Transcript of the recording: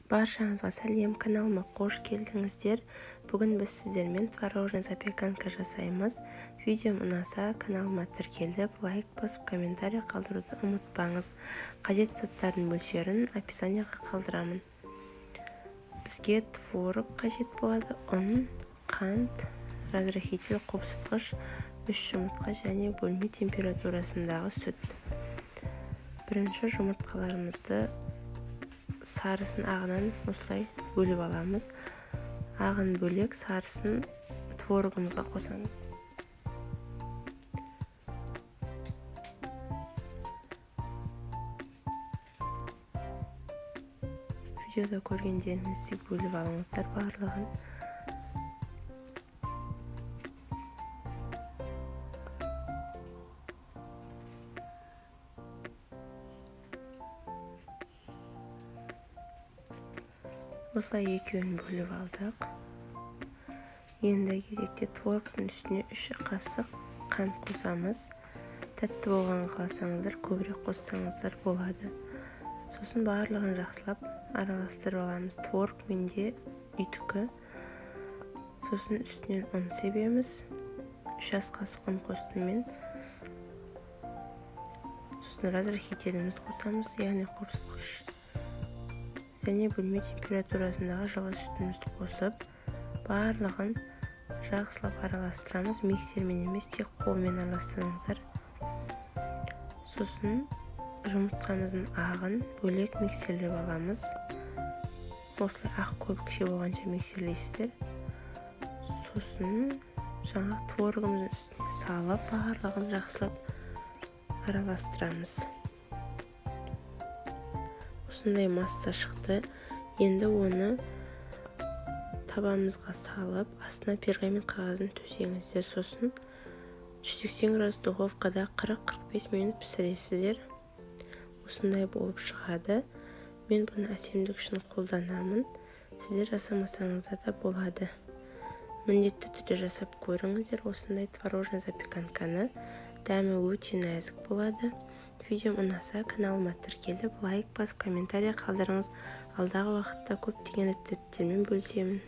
Баршаңызға сәлем, каналыма қош келдіңіздер. Бүгін біз сіздермен творожный запеканка жасаймыз. Видеом ұнаса, каналыма тіркеліп, лайк басып, комментарий қалдыруды ұмытпаңыз. Қажет заттардың мөлшерін описанияға қалдырамын. Бізге творог қажет болады, ұн, қант, разрыхлитель, қопсытқыш, 3 жұмыртқа және бөлме температурасындағы сүт. Бірінші жұмыртқаларымызды сарысын ағынан осылай бөліп аламыз. Ағын бөлек, сарысын творогымызға қосамыз. Видеода көргендеріңіздей бөліп алыңыздар барлығын. Осылай екеуін бөліп алдық. Енді кезекте творогтың үстіне 3 қасық қант қосамыз. Тәтті болған қаласаңыздар, көбірек қоссаңыздар болады. Сосын барлығын жақсылап араластырып аламыз. Творог менде үйдікі. Сосын үстінен ұн себеміз. 3 ас қасық ұн қостым мен. Сосын разрыхлителімізді қосамыз, яғни қопсытқыш. Және бөлме температурасындағы жылы сүтімізді қосып, барлығын жақсылап араластырамыз. Миксермен емес, тек қолмен араластырыңыздар. Сосын жұмыртқамыздың ағын бөлек миксерлеп аламыз. Осылай ақ көбікше болғанша миксерлейсіздер. Сосын жаңағы творогымыздың үстіне салып, барлығын жақсылап араластырамыз. Осындай масса шықты. Енді оны табамызға салып, астына пергамент қағазын төсеңіздер. Сосын 180 градус духовкада 40-45 минут пісіресіздер. Осындай болып шығады. Мен бұны әсемдік үшін қолданамын. Сіздер жасамасаңыздар да болады. Міндетті түрде жасап көріңіздер осындай творожный запеканканы. Дәмі өте нәзік болады. Видеом ұнаса, каналыма тіркеліп, лайк басып, комментарий қалдырыңыз. Алдағы уақытта көптеген рецепттермен бөлісемін.